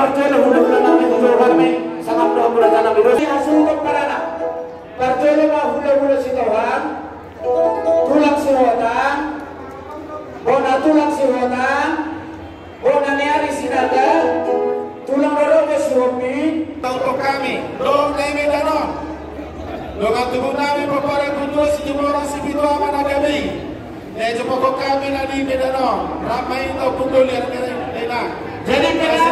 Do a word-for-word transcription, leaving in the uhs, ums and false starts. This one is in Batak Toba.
Parjolo hulahula nami tu jolo hami, sangap dohot hulahula nami dos. Hasuhuton paranak. Parjolo ma hulahula Sitohang, tulang Sihotang, bona tulang Sihotang, bona ni ari Sinaga, tulang rorobot Sihombing. Tau tu hami dohot na i Medan on. Dongan tubu nami pomparan, Guru Sijumorang, Sipitu Ama na gabe i. Jadi